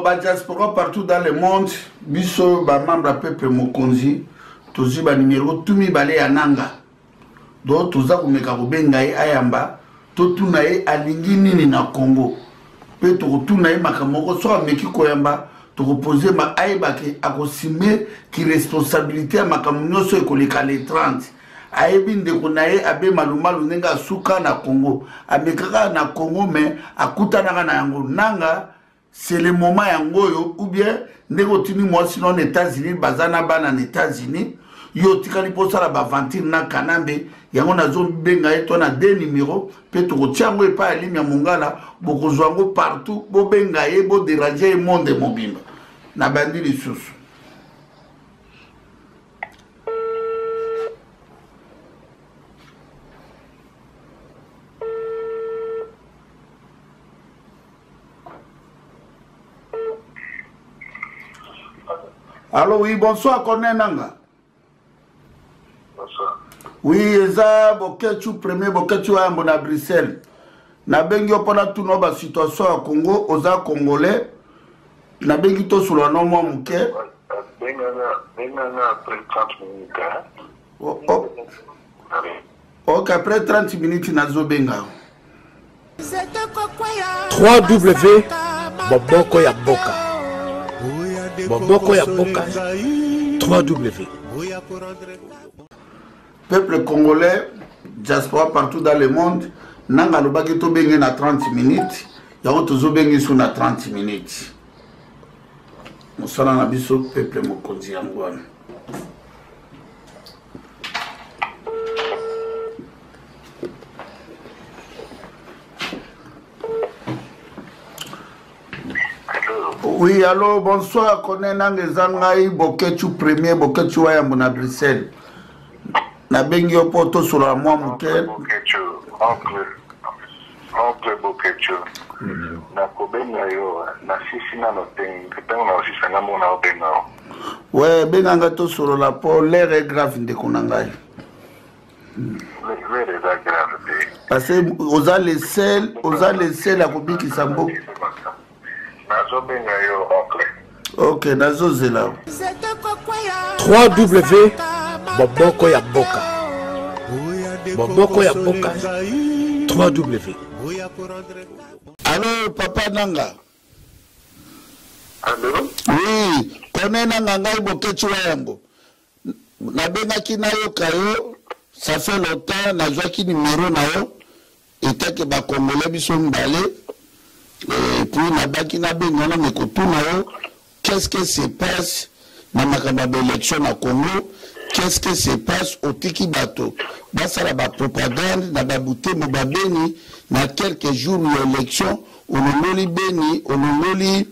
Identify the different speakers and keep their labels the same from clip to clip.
Speaker 1: ba diaspora partout dans le monde, biso ba membre ya peuple mokonzi, tozwi ba numero tout mibale ya nanga. Donc toza komeka kobenga ye ayamba, totuna ye alingi nini na Congo. Pe tokotuna ye makambo moko soki ameki koyamba tokopose ma ayeba ke akosime ki responsabilité ya makambo nyonso ekoleka le 30. Ayebi ndeko na ye abe malumalu ndenge asuka na Congo, amekaka na Congo mais akutanaka na yango. Nanga c'est le moment yango oyo, ou bien ndenge otindi mwasi no na États-Unis, baza na bana na États-Unis, yo otikali mpo osala baaventure na Kanambe. Yango nazobenga ye to na deux numéros mpe tokotia yango epai ya Limia Mongala, bokozwa yango partout, bobenga ye, boderange ye monde mobimba. Nabandi lisusu. Allô, oui, bonsoir, Corneille Nanga.
Speaker 2: Bonsoir.
Speaker 1: Oui, eza Boketshu premier Boketshu wayambo na Bruxelles. Nabengi yo mpona tuna ba situation ya Congo, oza congolais. Nabengi tosolola no mwa moke.
Speaker 2: Benganga après 30 minutes. Hein?
Speaker 1: Oh, oh. Ok, après 30 minutes nazobenga.
Speaker 3: 3W Boboko ya Mboka. Boboko ya Mboka 3W.
Speaker 1: Peuple congolais, diaspora partout dans le monde, nanga alobaki tobenge na 30 minutes, yango tozobengi so na 30 minutes. Mosala na biso peuple mokonzi yango wana. Oui, allô, bonsoir, Kone Nanga eza ngai Boketshu premier, Boketshu wa yambo na Bruxelles. Nabengi yo mpo tosolola mwa moke.
Speaker 2: Boketshu, oncle, oncle Boketshu. Nakobenga yo, nasisi nano te, ntango naosisa nga mona obenga yo.
Speaker 1: We, benga ngai tosolola mpo l'heure est grave ndeko na ngai.
Speaker 2: L'heure eza grave te.
Speaker 1: Parce que oza le seul, oza le seul ya kobikisa mboka.
Speaker 2: Nazobenga yo oncle.
Speaker 1: Ok, nazozela.
Speaker 3: 3W Boboko ya Mboka. Boboko ya Mboka 3W.
Speaker 1: Allo papa Nanga.
Speaker 2: Allo?
Speaker 1: Oui, Corneille Nanga ngai Boketshu wa yambo. Nabengaki nayoka yo, ça fait longtemps nazwaki numéro na yo etake ba congolais biso mibale, et puis nabaki nabenga na mekotuna yo qu'est-ce que se passe na makambo ya baélection na Congo, qu'est-ce que se passe otiki bato basala ba propagande na ba Butembo ba Beni na quelques jours ya élection, olongoli Beni, olongoli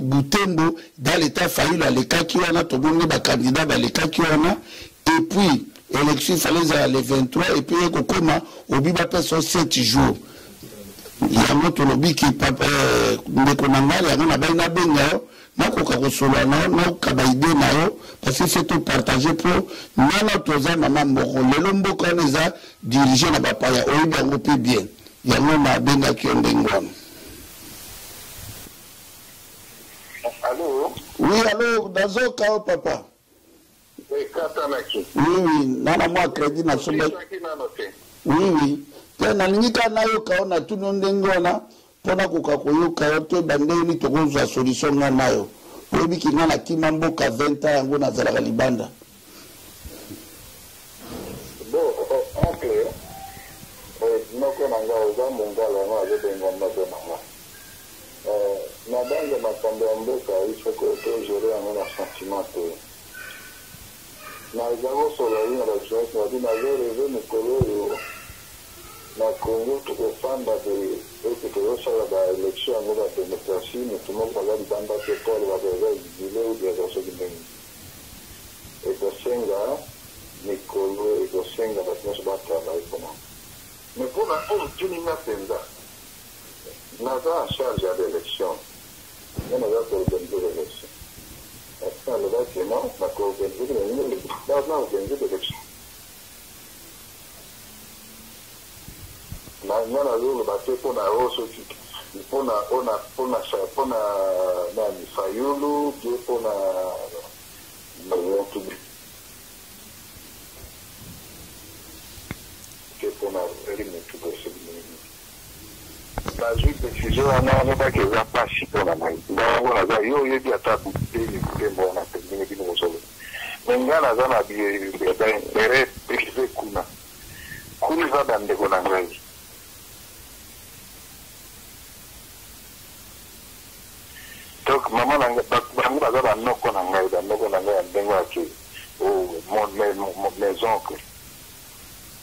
Speaker 1: Butembo dans l'état Fayulu alekaki wana, tomoni ba candidat balekaki wana, et puis élection fallait ezala le 23 et puis ekokoma obi bapesa 7 jours. Yango tolobi ki papa ndeko na ngai, yango nabai nabenga yo, nakoka kosolola na yo, nakoka ba idée na yo, parce que faut to partager po nana toza mama mboko, lelo mboka wana eza dirigé na bapaya, oyebi yango pe bien, yango nabengaki yo ndenge wana.
Speaker 2: Allô?
Speaker 1: Oui, allô, nazoka yo papa.
Speaker 2: Ekatanaki.
Speaker 1: Oui, oui, nana mwa crédit na somba.
Speaker 2: Otisaki nano te.
Speaker 1: Oui, oui. Te nalingi kaka nayoka yo, natuni yo ndenge wana mpo nakoka koyoka yo toyeba ndenge nini tokozwa solution nga na yo. Oyebi ki nga nakima mboka 20 ans yango nazalaka libanda.
Speaker 2: Bon, oncle, noko na nga oza mongala yango azobenga noko na nga. Na banza makambo ya mboka il faut que to gérer yango na sentiment te. Na eza kosolola na ba journaliste na bino, nazo rêver mokolo oyo na Congo tokofanda boye ete tozosala ba élection yango ba démocratie, moto moko aza libanda te po alobaka eza exilé ou bien aza soki ndenge nini. Ekosenga mikolo, ekosenga bato nyonso batravaille mpona. Mais mpona oyo otuni nga mpenza, naza en charge ya l'élection, nga naza koorganiser l'élection. Parce que nalobaki non, nakoorganiser naza organiser l'élection. Nga nazoloba te mpona oyo soki Mpona ona mpona mpona nani Fayulu bie mpona motu te mpona eli motu boye soki ndenge nini. Nazwi decision wana alobaki eza mpasi mpona ngai. Ngai yango naza yo oyebi ata beni butembo wana te ndenge bino bozoloba. Mais ngai naza na ba intérêt privé kuna. Kuna eza bandeko na ngai. Donc mama na ngai bango baza ba noko na ngai, ba noko na ngai ya ndenge ya ke oh, mon, mes, mes oncles.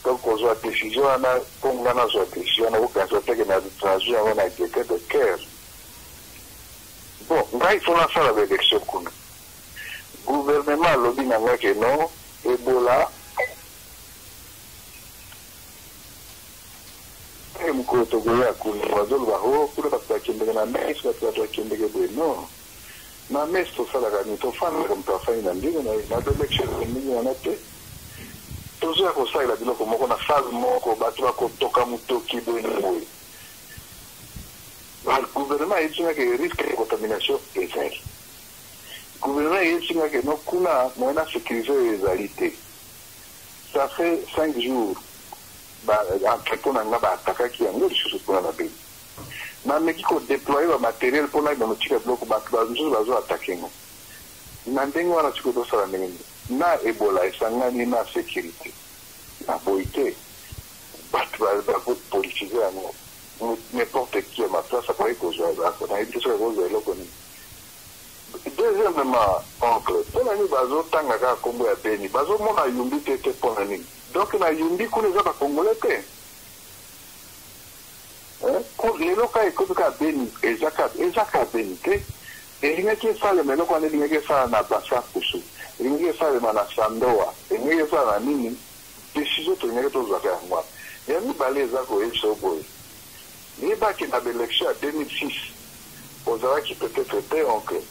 Speaker 2: Donc kozwa decision wana mpo ngai nazwa decision wana okokanisa te ke nazwi yango na gaieté de cœur. Bon, ngai fo nasala ba élection kuna. Gouvernement alobi na ngai ke non, Ebola Te mokolo tokoya kuna bazoloba ho kuna bato bakendeke na messe bato bato bakendeke boye non na messe tosalaka nini tofandaka moto afandi na ndenge na ye na baelection ya ndenge wana te tozoya kosalela biloko moko na salle moko bato bakotoka motoki boye na boye gouvernement ayebisi nga ke risque ya contamination ezali gouvernement eyebisi nga ke no kuna moyen na sécuriser oyo ezali te ça fait 5 jours Ba entrepot na nga ba attaquaki yango lisusu kuna na Beni. Na meki ko deployer ba materiel po na tika biloko batu ba misusu bazo attaquer ngo. Na ndenge wana sikoyo tosala ndenge nini? Na Ebola esangani na securite. Na boyi te batu ba politiser yango. N'importe qui à ma place akoki kozwa, nayebi te soki akozwa eloko nini. Deuxièmement oncle, pona nini bazo tanga kaka kombo ya Beni? Bazo mona Yumbi te te pona nini? Donc na Yumbi kuna eza ba congolais te? Hein? Lelo kaka ekomi kaka Beni, eza kaka eza kaka Beni te. Elingaki esalema eloko wana elingaki esala na Basankusu, elingaki esalema na Sandoa, elingaki esala na nini? Decision tolingaki tozwaka yango wana. Ya mibale eza koyebisa yo boye, yebake na ba election ya 2006 ozalaki peut-etre te oncle,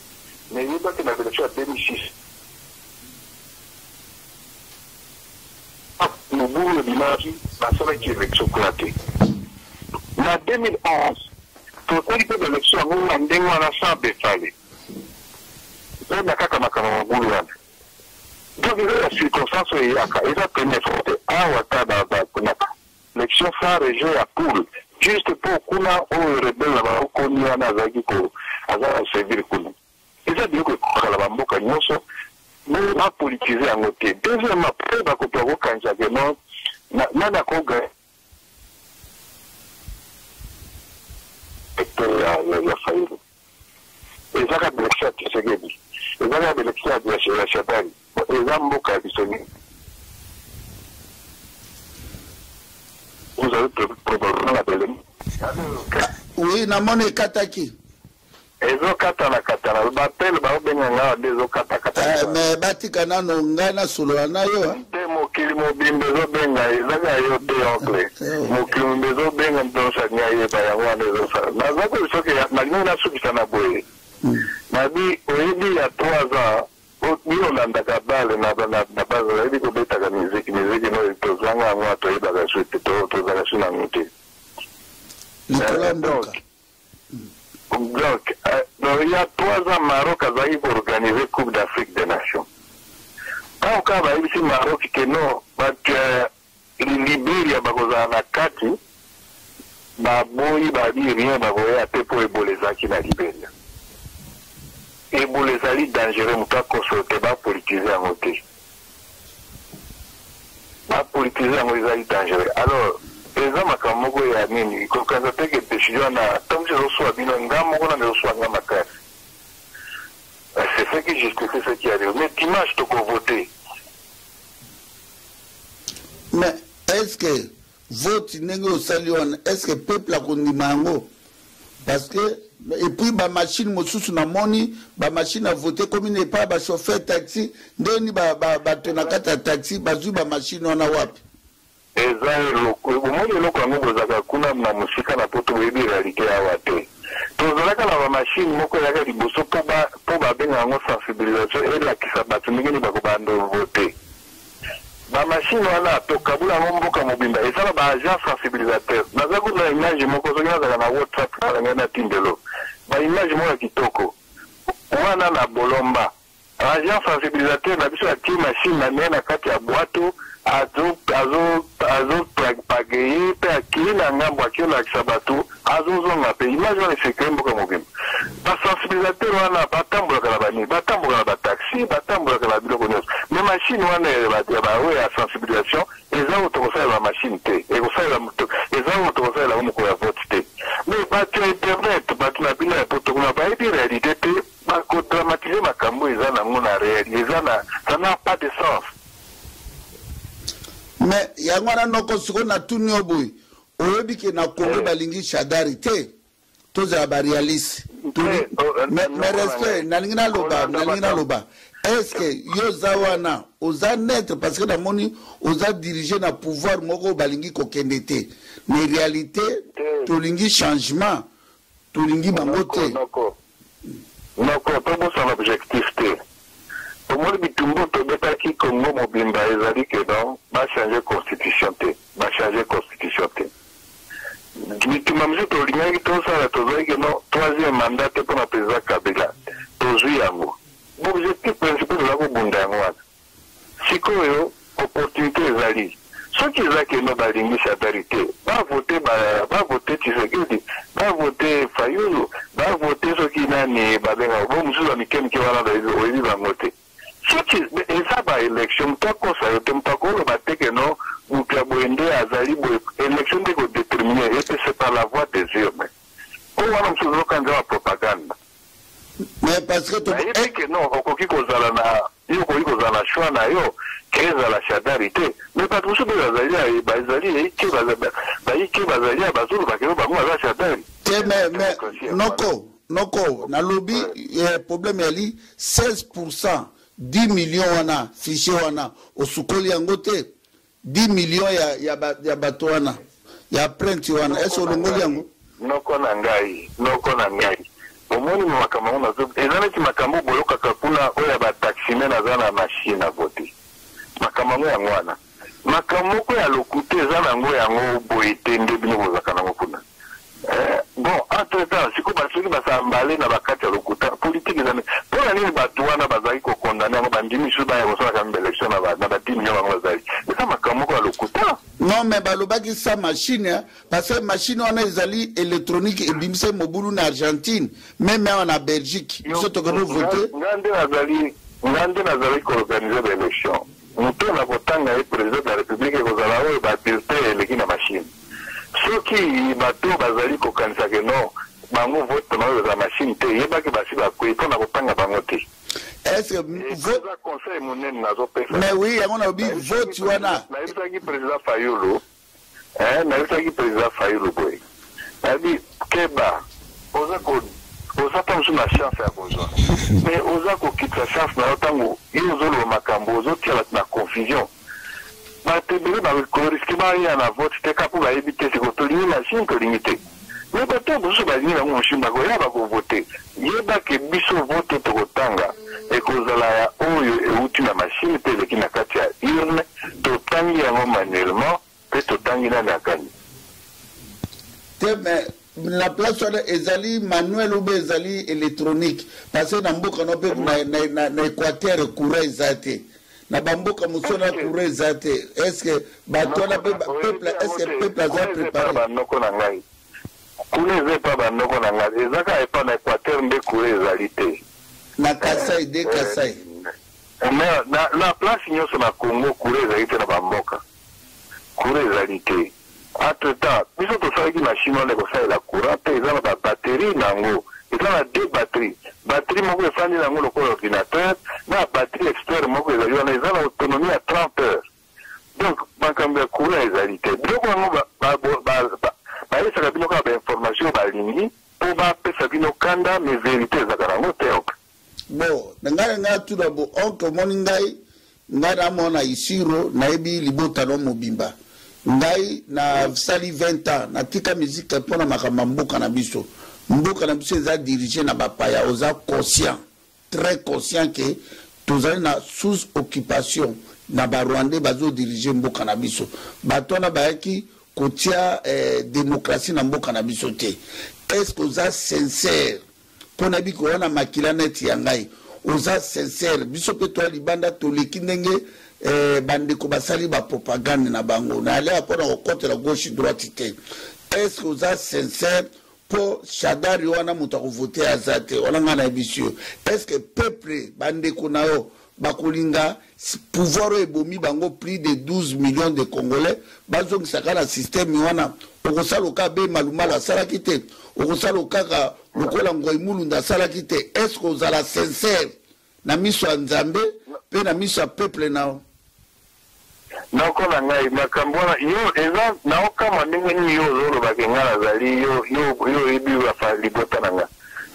Speaker 2: mais yebake na ba election ya 2006 mobulu ebimaki, basalaki election kuna te. Na 2011 tosali mpe ba election yango na ndenge wana sans befale mpo na kaka makambo ya mobulu wana. Donc eza ba circonstances oyo eyaka, eza première fois te awa ata ba ba na election sans region ya poule juste po kuna oyo rebelle na bango koni wana azalaki ko aza ko servir kuna. Eza biloko ekokaka na ba mboka nionso mais ba politiser yango te. Deuxièmement pe bakoki kokanisa que non nani ako ya Fayulu eza kaka election ya Tshisekedi eza kaka election ya Shadary eza mboka ya biso nini. Vous avez probablement la belle.
Speaker 1: Oui, namoni ekataki.
Speaker 2: Ezo katana katana ba appel bao benga nga nde ezo kata kata.
Speaker 1: Eh, mais batika nano ngai nasolola na yo.
Speaker 2: Te mokili mobimba ezo benga eza kaka yo te oncle. Eh. Mokili mobimba ezo benga moto nyonso alingi ayeba yango wana ezosala. Naza koyebi soki nalingi nasukisa na boye. Nabi oyebi ya 3 ans bino olandaka bale na na base oyebi kobetaka miziki miziki no tozanga yango toyebaka su te tozalaka su na yango te.
Speaker 1: Likolo ya mboka.
Speaker 2: Donc, euh, il y a 3 ans, Maroc azalaki koorganize Coupe d'Afrique des Nations. Ntango kaka bayebisi Maroc ke non, bato ya Liberia bakozala na kati, baboyi, babi rien, bakoya te mpo Ebola ezalaki na Liberia. Ebola ezali dangereux, moto akoso te, bapolitize yango te. Ba politiser yango ezali dangereux alors eza makambo moko ya nini kokanisa te ke decision wana ntango mosusu ezoswa bino nga moko nanu ezoswa nga makasi c'est ce qui justifie ce qui arrive mais dimanche toko voter.
Speaker 1: Mais est-ce que vote ndenge osali wana est ce que peuple akondima yango parce que et puis ba machine mosusu namoni ba machine à voter komi na epai ba chauffeur taxi ndeni bato na kati ya taxi bazwi ba machine wana wapi?
Speaker 2: Eza eloko bomoni eloko yango bozalaka kuna na mosika na poto boyebi realite awa te tozalaka na ba machine moko eyaka liboso po ba po babenga yango sensibilisation elakisa bato ndenge nini bakobanda vote Ba machine wana tokabula yango mboka mobimba eza na ba agents sensibilisateurs naza kutu na image moko soki nazalaka na WhatsApp. ngai natindelo baimage moko ya kitoko wana na Bolomba. Agent sensibilisateur na biso atie machine na ye na kati ya bwato, azopagaye mpe akei na ngambo, akei olakisa bato, azozonga mpe image wana esekele mboka mobimba. Basensibilisateur wana batambolaka na banini? Batambolaka na bataxi, batambolaka na biloko nyonso. Mais machine wana ya baoyo ya sensibilisation eza oyo tokosalela machine te, ekosalela eza oyo tokosalela yango mokolo ya vote te. Mais bato ya internet, bato na bino ya poto kuna, bayebi réalité te. Bakodramatize makambo eza nango na réel, eza na, ça n'a pas de sens.
Speaker 1: Mais yango wana, noko, sikoyo natuni yo boye: oyebi ke na Congo balingi Shadari te? Tozala baréaliste, mais respect. Nalingi naloba, est ce que yo oza wana, oza neutre? Parce que namoni oza dirige na pouvoir moko balingi kokende te, mais réalité, tolingi changement, tolingi bango te.
Speaker 2: Noko, tobosana objectif te. Tomoni bitumbu tobetaki Congo mobimba ezali ke non, bachange constitution te, bachange constitution te. Bitumba mosusu tolingaki tosala, tozwaki ke non, troisième mandat te mpona président Kabila, tozwi yango. Objectif principal toza kobunda yango wana. Sikoyo opportunité ezali, soki eza ke non, balingi Shadari te, bavote, bavote Tshisekedi, bavote Fayulu, bavote soki nani babengaka bo mosusu ya mike mike wana, oyebi bango te. Soki eza baélection, moto akosa yo te, moto akoloba te ke non, moto ya boye nde azali boye. Élection nde kodétermine, et c'est par la voie des urnes. Oyo wana mosusu ozokanza bapropagande.
Speaker 1: Mais parce que
Speaker 2: Nayebi ke non, okoki kozala na yo, okoki kozala na choix na yo ke ezala Shadari te, mais bato mosusu mpe bazali, bazali eike, bayike, bazali ya bazolobaka yo, bango baza Shadari.
Speaker 1: Te, mais noko, nalobi, problème yali 16%, 10 millions wana, fichier wana osukoli yango te. 10 millions ya bato wana ya empreinte wana, ese olongoli yango?
Speaker 2: Noko na ngai, omoni makambo yango nazo, eza neti makambo boyokaka kuna oyo ya bataximen aza na machine à voter. Makambo yango, yango wana makambo moko ya lokuta eza nango yango boye te nde bino bozalaka nango kuna. Bon, entre temps sikoyo basoki basala mbale na bakati ya lokuta politike eza mpona nini? Bato wana bazali kokondane yango, bandimi lisusu baya kosalaka élection na ba 10 million bango bazali, eza makambo moko ya lokuta.
Speaker 1: Non, mais balobaki sa machine, parce que machine wana ezali électronique, ebimisa mobulu na Argentine, même awa na Belgique biso tokende vote.
Speaker 2: Nga nde nazali koorganize baélection. Moto na kotanga ye président de la République ekozala oyo babulletin eleki na machine. Soki bato bazali kokanisa ke non, bango vote na oyo eza machine te, yebaki basi bakwei mpo na kotanga bango te.
Speaker 1: Est-ce que
Speaker 2: vote, conseil monene nazopesa.
Speaker 1: Mais oui, yango nalobi, vote wana.
Speaker 2: Nayebisaki président Fayulu, nayebisaki président Fayulu boye, nayebi keba, oza ko oza ntango mosusu na chance ya kozwa, mais oza kokitisa chance na yo ntango yo ozoloba makambo ozotia bato na confusion. Bato ebele bakoriske baya na vote te ka mpo bayebi te siko tolingi machine, tolingi te. Mais bato mosusu balingi bango machine, bakoya, bakovote. Yebake biso vote tokotanga ekozala ya oyo euti na machine mpe eleki na kati ya urne, totangi yango manuellement mpe totangi nani akani.
Speaker 1: Te, mais la place wana ezali manuel ou bien ezali électronique? Parce que na mboka no mpe na Équateur courant eza te, na bamboka mosusu na courant eza te. Est ce que bato wana mpe peuple, est ce que peuple aza préparé?
Speaker 2: Banoko na ngai, kuna eza epa banoko na ngai, eza kaka epa na Équateur nde courant ezali te.
Speaker 1: Na Kasai de Kasai.
Speaker 2: Mais na place nyonso na Congo courant ezali te, na bamboka courant ezali te. Entre temps biso tosalaki machine wana ekosalela courant te, eza na babatterie nango, eza na deux batterie. Batterie moko efandi nango lokola ordinateur, na batterie externe moko ezali wana, eza na autonomie ya 30 heures. Donc makambo ya courant ezali te. Biloko yango bayesaka bino kaka bainformation balingi mpo bapesa bino kanda, mais vérité ezalaka nango te, ok.
Speaker 1: Bon, na ngai tuna bo, oncle, omoni ngai namona Isiro, nayebi libota no mobimba. Ngai nasali 20 ans, natika musique mpona makambo ya mboka na biso. Mboka na biso eza dirige na bapaya. Oza conscient, très conscient ke tozali na sous occupation na Barwandais, bazodirige mboka na biso. Bato wana bayaki kotia démocratie na mboka na biso te. Est ce que oza sincère? Mpo nayebi ke oza na makila neti ya ngai, oza sincère. Biso mpe toya libanda, toleki ndenge eh, bandeko basali ba propagande na bango na alea mpo na kokotela gauche droite te. Est ce que oza sincère? Mpo Shadary wana moto akovote aza te, wana ngai nayebisi yo. Est ce que peuple, bandeko na yo bakolinga pouvoir oyo ebomi bango plus de 12 millions de Congolais, bazongisaka na système wana? Okosala oka be Malumalu asalaki te, okosala kaka lokola Ngoi Mulunda asalaki te. Est ce que ozala sincère na miso ya Nzambe mpe na miso ya peuple na yo?
Speaker 2: Noko na ngai, makambo wana yo eza naokamwa ndenge nini yo ozolobaka ngai nazali yo yo yo oyebi libota na nga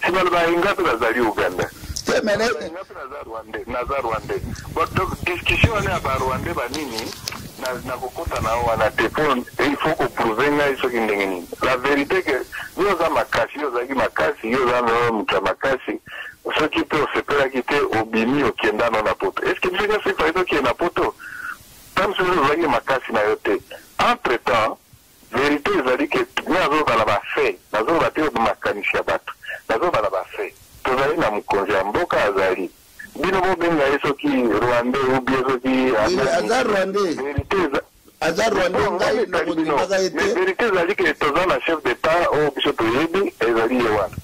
Speaker 2: si balobaka nga mpe nazali Uganda.
Speaker 1: Te, mais
Speaker 2: nga mpe naza Rwandais, naza Rwandais. Bon, donc discussion wana ya ba Rwandais banini nakokota na yo wana te, mpo il faut koprouve ngai soki ndenge nini. La vérité que yo oza makasi, yo ozalaki makasi, yo oza na moto ya makasi. Soki mpe osepelaki te, obimi, okenda no na poto. Est ce que biso nyonso ifai tokende na poto? Ta mosusu ozalaki makasi na yo te. Entre temps, vérité ezali ke nga nazoloba na bafait, nazoloba te makanisi ya bato, nazoloba na bafait. Tozali na mokonzi ya mboka, azali bino bobenga ye soki Rwandais ou bien soki
Speaker 1: aza Rwandais.
Speaker 2: Vérité eza
Speaker 1: aza Rwandais, ngai nakondimaka ye te.
Speaker 2: Vérité ezali ke toza na chef d'état oyo biso toyebi, ezali ye wana.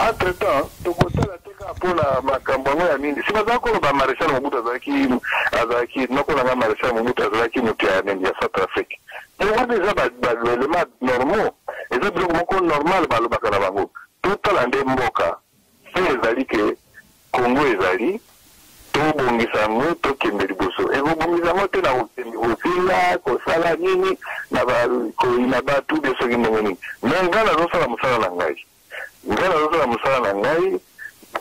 Speaker 2: Entre temps tokotala te kaka mpona makambo yango ya nini. Si bazala koloba Maréchal Mobutu azalaki noko na nga, Maréchal Mobutu azalaki moto ya nini, ya Centrafrique. Donc wana eza baélément normaux, eza biloko moko normal balobaka na bango. Totala nde mboka se ezali ke Congo ezali, tobongisa yango, tokende liboso. Ekobongisa yango te na kokende kofinga, kosala nini na koyina bato be soki ndenge nini. Me ngai nazosala mosala na ngai, ngai nazosala mosala na ngai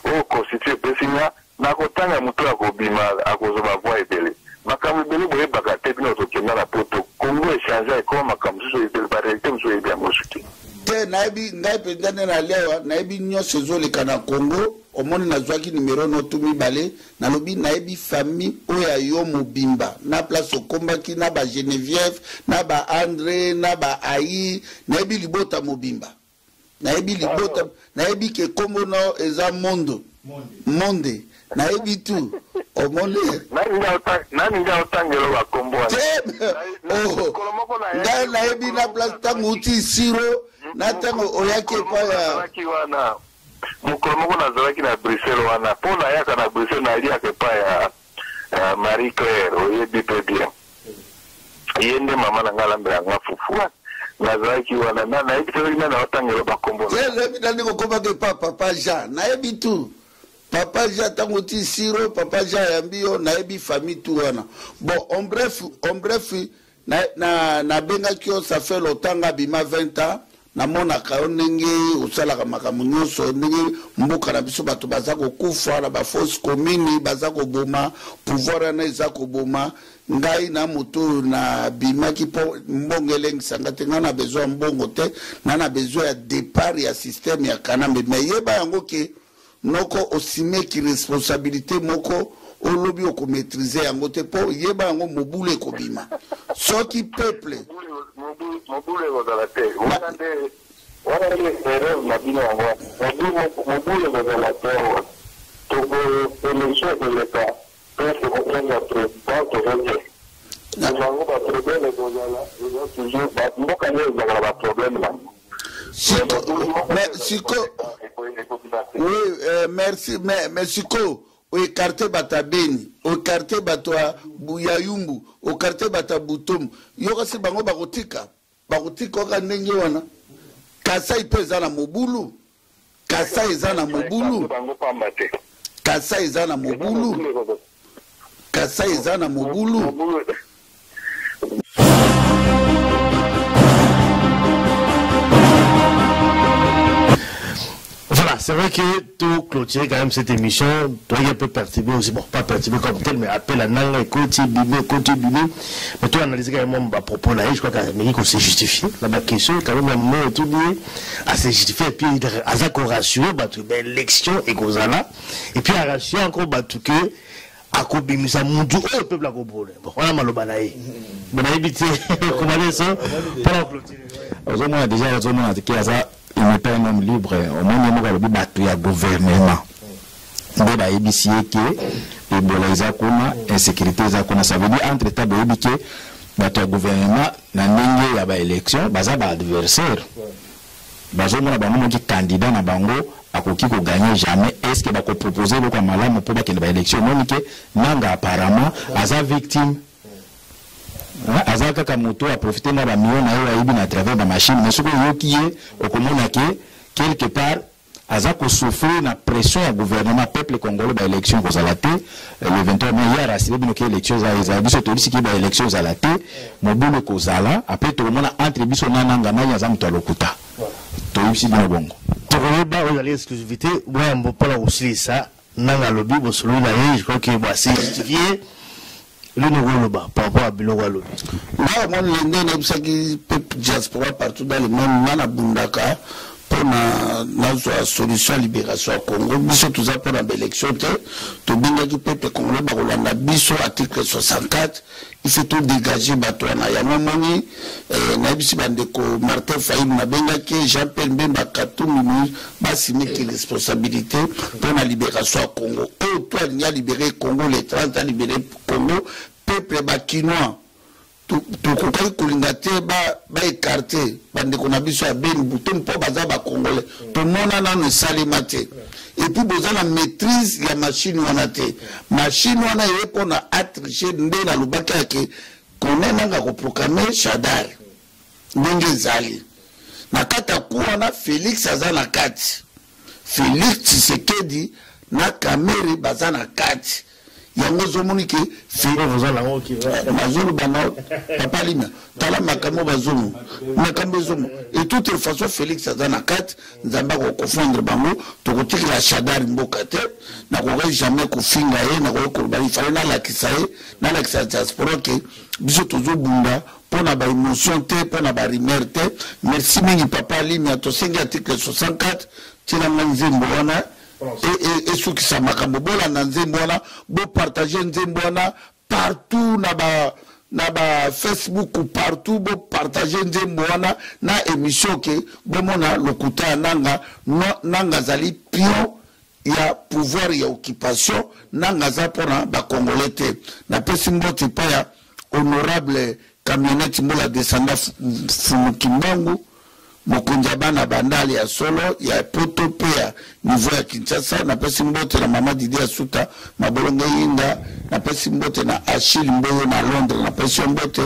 Speaker 2: oyo constitution epesi nga. Nakotanga moto akobima, akozwa bavoi ebele, makambo ebele boyebaka te. Bino tokenda na poto, Congo echange, ekoma makambo mosusu ebele, baréalité mosusu oyebi yango soki
Speaker 1: te. Nayebi ngai mpenza nde nalia awa, nayebi nyonso ezoleka na Congo. Omoni, nazwaki nimero notu mibale, nalobi nayebi famille oyo ya yo mobimba na place okombaki na ba Geneviève na ba André na ba Ai, nayebi libota mobimba, nayebi libota, nayebi ke kombo na yo eza Mondo Monde, nayebi tu, omoni.
Speaker 2: Nani nde aotangela bakombo wana?
Speaker 1: Te, oh, ngai nayebi na place ntango uti Siro na ntango oyaki epai
Speaker 2: ya wana. Mokolo moko nazalaki na Bruxelles wana, mpo nayaka na Bruxelles, naliaka epai ya Marie Claire, oyebi mpe bien, ye nde mama na ngai alambelaka nga fufu wana. Nazalaki wana, nayebi te soki nani aotangela bakombo.
Speaker 1: Te, nayebi nani kokomaka epa papa Jean, nayebi tu papa Jean ntango ti Siro, papa Jean ayambi yo, nayebi famille tu wana. Bon, en bref, en bref, nabengaki yo, ça fait longtemps, nga bima 20 ans, namonaka yo ndenge osalaka makambo nyonso, ndenge mboka na biso bato baza kokufa na bafausse commune, baza koboma, pouvoir wana eza koboma. Ngai na moto oyo nabimaki mpo mbongo elengisanga te, ngai na besoin ya mbongo te, na besoin ya départ ya système ya Kanambe. Mais yeba yango ke noko osimeki responsabilité moko, olobi okomaîtrise yango te, mpo yeba yango mobulu ekobima soki peuple
Speaker 2: Mobulu ekozala te. Wana nde, wana nde erreur na bino yango wana. Mobulu ekozala te awa. Toko élection ekoleka mpe tokokonga président, tozokende bango. Baproblème ekozala, eza toujours mboka nde ezalaka na baproblème nango.
Speaker 1: Mais siko, oui, merci, mais siko oécarte bato ya Beni, oécarte bato ya Yumbu, oécarte bato ya Butomu, yo kasi bango bakotika, bakotika kaka ndenge wana. Kasai mpe eza na mobulu, Kasai eza na mobulu, Kasai eza na mobulu, Kasai eza na mobulu.
Speaker 4: Voilà, c'est vrai que tout clôturer quand même cette émission, toi un peu perturbé aussi, bon, pas perturbé comme tel, mais appel à Nanga, Koti, Bibé, Koti, Bibé, mais toi analyser quand même à propos là, je crois qu'Amérique s'est justifié, la question, quand même, un moment tout dit, à se justifier, et puis à ça qu'on rassure, bah, ben, l'élection est là, et puis à rassurer encore, bah, tout que, akobimisa mutu oyo peuple akopona. Bon, wana maloba na ye, bon, nayebi te komaleso mpona clôturer.
Speaker 5: Ozomona déjà, ozomona ke aza, il n'est pas un homme libre. Omoni ye moko alobi bato ya gouvernement nde bayebisi ye ke Ebola eza kuna, insécurité eza kuna. Ça veut dire entre temps boyebi ke bato ya gouvernement na ndenge ya ba élection baza ba adversaire, bazomona bango moki candidat na bango akoki kogagner jamais. Est ce que bakopropose eloko ya malamu mpo bakende ba élection? Omoni ke Nanga apparemment aza victime. Aza kaka moto aprofite na bamillion na ye ayibi na travers bamachine. Mais soki oyoki ye, okomona ke quelque part aza kosouffrir na pression ya gouvernement. Peuple congolais, baélection ekozala te le 23 mai. Ye arassurer bino ke élection ezala. Biso toyebisi ke baélection ezala te, mobulu ekozala. Après tokomona entre biso na Nanga nani aza moto ya lokuta. Toyebisi bino bongo.
Speaker 4: Tokoyeba oyo ezali exclusivité boyambo mpona kosilisa. Nanga alobi, bosololi na ye, je crois que bon, c'est justifié. Eloko oloba par rapport à biloko alobi?
Speaker 1: Nga omoni, nde nayebisaki peuple diaspora partout dans le monde, nga nabundaka mpona nazwa solution ya libération ya Congo. Biso toza mpona baélection te. Tobengaki peuple congolais, bakolanda biso. Article 64, il faut todégage bato wana. Yango omoni nayebisi bandeko Martin Fayulu, nabengaki Jean Pierre Mbemba, Katumbi, basimiki responsabilité mpona libération ya Congo. Oyo to alingi alibérer Congo le 30, alibérer Congo. Peuple bakinois, tokokaki kolinga te baécarter bandeko na biso ya Beni, Butembo, mpo baza bacongolais. Tomona nano esalema te. Et puis boza na maîtrise ya machine wana te. Machine wana eye mpona atriche. Nde nalobaki yake kone Nanga koproclamer Shadary ndenge ezali na kati ya ku wana. Félix aza na kati, Félix Tshisekedi na Kamerhe baza na kati. Yango ozomoni ke nazoloba na papa Lima, tala makambo bazomo, makambo ezomo. Et toute façon Félix aza na kati. Nzambe akoconfondre bango. Tokotikela Shadary mboka te. Nakoki jamais kofinga ye, nakoki koloba ifale nalakisa ye, nalakisa diaspora ke biso tozobunda mpo na baémotion te, mpo na barumeur te. Merci mingi, papa Limia. Tosengi article 64. Tielanga nzembo wana esukisa makambo. Bolanda nzembo wana, bopartage nzembo wana partout na ba Facebook partout. Bopartage nzembo wana na émission ke bomona lokuta ya Nanga. Nanga azali pion ya pouvoir ya occupation. Nanga aza mpona bacongolais te. Napesi mbote epai ya honorable Camionnette Mbola, descendant Fumuki Mbangu, mokonzi ya bana Bandale ya solo ya poto mpe ya niveau ya Kinshasa. Napesi mbote na mama Didi Asuta Mabolongo Yinda. Napesi mbote na Achille Mboyo na Londres, napesi yo mbote.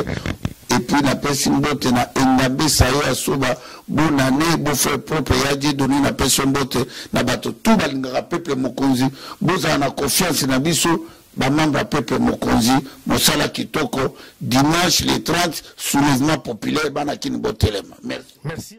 Speaker 1: Et puis napesi mbote na Engambe Sayo Asuba, bonane beau-frère propre ya Dieudonné. Napesi yo mbote na bato tu balingaka peuple mokonzi. Bozala na confiance na biso bamembre ya peuple mokonzi. Mosala kitoko. Dimanche le 30, soulèvement populaire. Bana kini, botelema. Merci.
Speaker 4: Merci.